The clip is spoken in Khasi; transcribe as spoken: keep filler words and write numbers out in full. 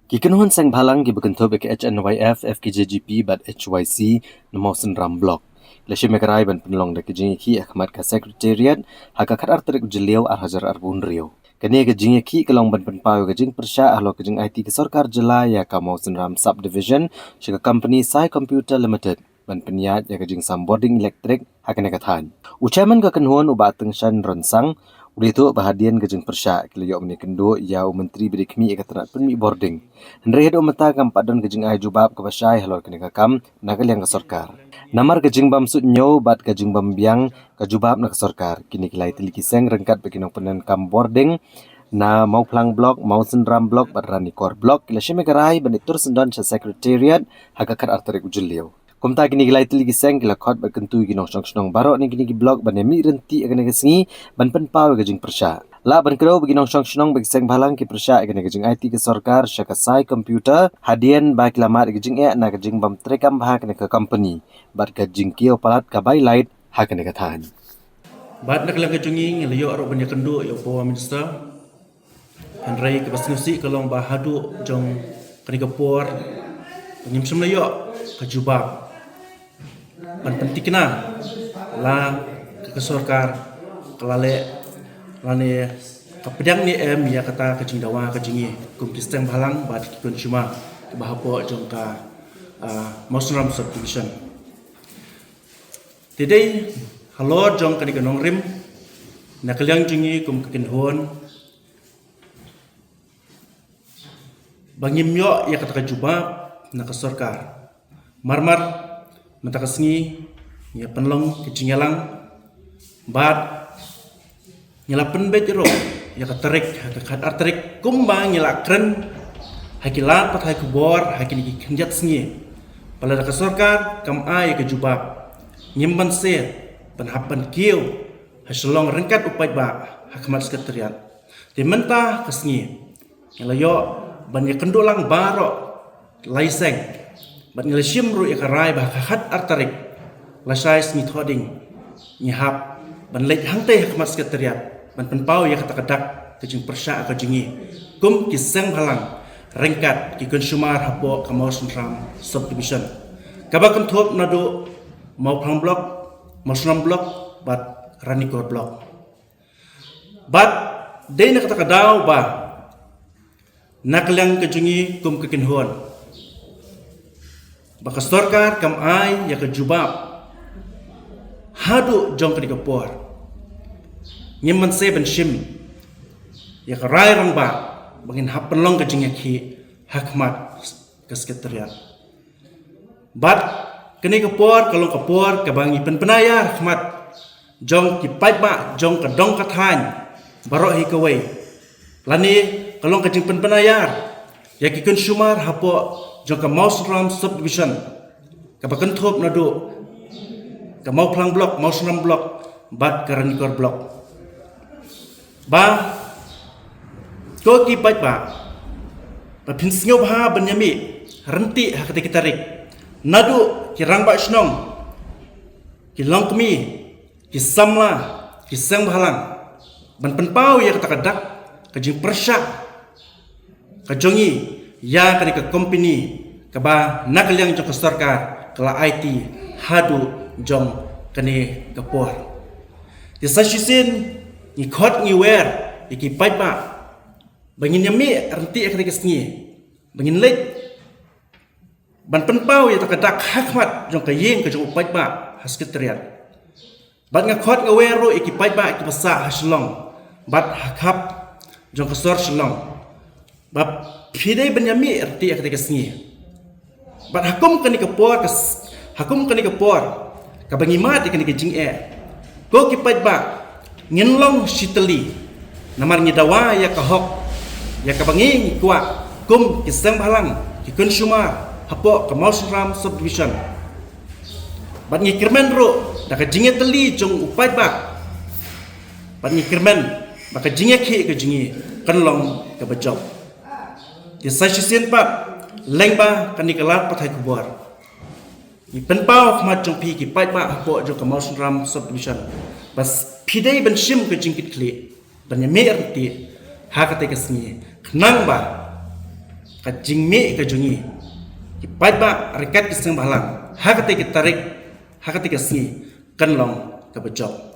Ki kynhun seng bhalang kiba kynthup ïa ka H N Y F, F K J G P bad H Y C na Mawsynram Block ki la shim ïa ka rai ban pynlong da ka jingïakhih ha khmat ka Secretariat ha ka khat ar tarik u Jylliew ar hajar arphew hynriew. Kane ka jingïakhih ka long ban pynpaw ïa ka jingpyrshah halor ka jingaiti ka sorkar jylla ïa ka Mawsynram Subdivision sha ka company Sai Computer Limited ban pynïaid ïa ka jingsam bording elektrik ha kane ka thaiñ. U chairman ka kynhun, u Bah Tyngshaiñ Rynsan, u la ïathuh ba hadien ka jingpyrshah ki la ïoh ban ïakynduh ïa u Myntri ba dei khmih ïa ka tnat pynmih bording. Hynrei haduh mynta kam pat don ka jingai jubab kaba shai halor kane ka kam na ka liang ka sorkar. Namar ka jingbym suidñiew bad ka jingbym biang ka jubab na ka sorkar, kine ki lai tylli ki seng ryngkat bad ki nongpyndonkam bording na Mawphlang Block, Mawsynram Block bad Ranikor Block ki la shim ïa ka rai ban ïatur syndon sha Secretariat ha ka khat ar tarik u Jylliew. Kumta kine ki lai tylli ki seng ki la khot bad kyntu ïa ki nongshong shnong baroh na kine ki block ban ïamih ryntih ha kane ka sngi ban pynpaw ïa ka jingpyrshah. Lah ban kdew ba ki nongshong shnong bad ki seng bhalang ki pyrshah ïa kane ka jingaiti ka sorkar sha ka Sai Computer hadien ba ki la mad ïa ka jingeh na ka jingbym treikam bha kane ka company bad ka jingkiew palat ka bai light ha kane ka thaiñ. Bad na ka liang ka jong ngi, ngi la ïoh ruh ban ïakynduh ïa u Power Minister. Hynrei kaba sngewsih ka long ba haduh jong kane ka por ngim shym la ïoh ka jubab ban pynthikna la ka, ka sorkar ka la leh lane ka pdiang ne em ïa kata ka jingdawa ka jong ngi kum ki seng bhalang bad ki consumer kiba hapoh jong ka, ah, Mawsynram Subdivision. Te dei halor jong kane ka nongrim na ka liang jong ngi kum ka kynhun ba ngim ïoh ïa kata ka jubab na ka sorkar. Mar mar mynta ka sngi ngi ïa pynlong ka jingïalang bad ngi la pynbeit ruh ïa ka tarik ha ka khat ar tarik kumba ngi la kren ha ki lad pathai khubor ha kine ki khyndiat sngi. Ba lada ka sorkar kam ai ïa ka jubab, ngim banse ban hap ban kiew ha Shillong ryngkat u paidbah ha khmat Secretariat. Te mynta ka sngi ngi la ïoh ban ïakynduh lang baroh lai seng bad ngi la shim ruh ïa ka rai ba ha ka khat ar tarik lashai sngi Thohdieng ngi hap ban leit hangtei ha khmat Secretariat ban pynpaw ïa kata ka dak ka jingpyrshah ka jong ngi kum ki seng bhalang ryngkat ki consumer hapoh ka Mawsynram Subdivision kaba kynthup naduh Mawphlang Block, Mawsynram Block bad Ranikor Block. Bad dei na kata ka daw ba na ka liang ka jong ngi kum ka kynhun ba ka sorkar kam ai ïa ka jubab haduh jong kane ka por. Ngim banse ban shim ïa ka rai rangbah ba ngin hap pynlong ka jingïakhih ha khmat ka Secretariat. Bad kane ka por ka long ka por kaba ngi pynbna ïa ha khmat jong ki paidbah jong ka dong ka thaiñ baroh hi kawei. Lane ka long ka jingpynbna ïa ïa ki consumer hapoh jong ka Mawsynram Subdivision kaba kynthup naduh ka Mawphlang Block, Mawsynram Block bad ka Ranikor Block. Ba ko ki paidbah, ba phin sngewbha ban ïamih ryntih ha kata ki tarik naduh ki rangbah shnong, ki longkmie, ki samla, ki seng bhalang ban pynpaw ïa kata ka dak ka jingpyrshah ka jong ngi ïa kane ka company kaba na ka liang jong ka sorkar ka la aiti haduh jong kane ka por. Te sa shisien ngi khot ngi wer ïa ki paidbah ba ngin ïamih ryntih ha kata ka sngi ba ngin leit ban pynpaw ïa kata ka dak ha khmat jong ka ïing ka jong u paidbah ha Secretariat. Bad nga khot nga wer ruh ïa ki paidbah kiba sah ha Shillong bad ha khap jong ka sor Shillong ba phi dei ban ïamih ryntih ha kata ka sngi. Bad ha kum kane ka por ka s-, ha kum kane ka por kaba ngi mad ïa kane ka jingeh, ko ki paidbah, ngin long shitylli. Namar ngi dawa ïa ka hok ïa kaba ngi ngi kwah kum ki seng bhalang, ki consumer hapoh ka Mawsynram Subdivision. Bad ngi kyrmen ruh da ka jingïatylli jong u paidbah. Bad ngi kyrmen ba ka jingïakhih ka jong ngi kan long kaba jop. Te sa shisien pat, lyngba kane ka lad pathai khubor, ngi pynpaw ha khmat jong phi ki paidbah hapoh jong ka Mawsynram Subdivision ba phi dei ban shim ka jingkitkhlieh ban ïamih ryntih ha kata ka sngi khnang ba ka jingmih ka jong ngi ki paidbah ryngkat ki seng bhalang ha katei ka tarik, ha katei ka sngi, kan long kaba jop.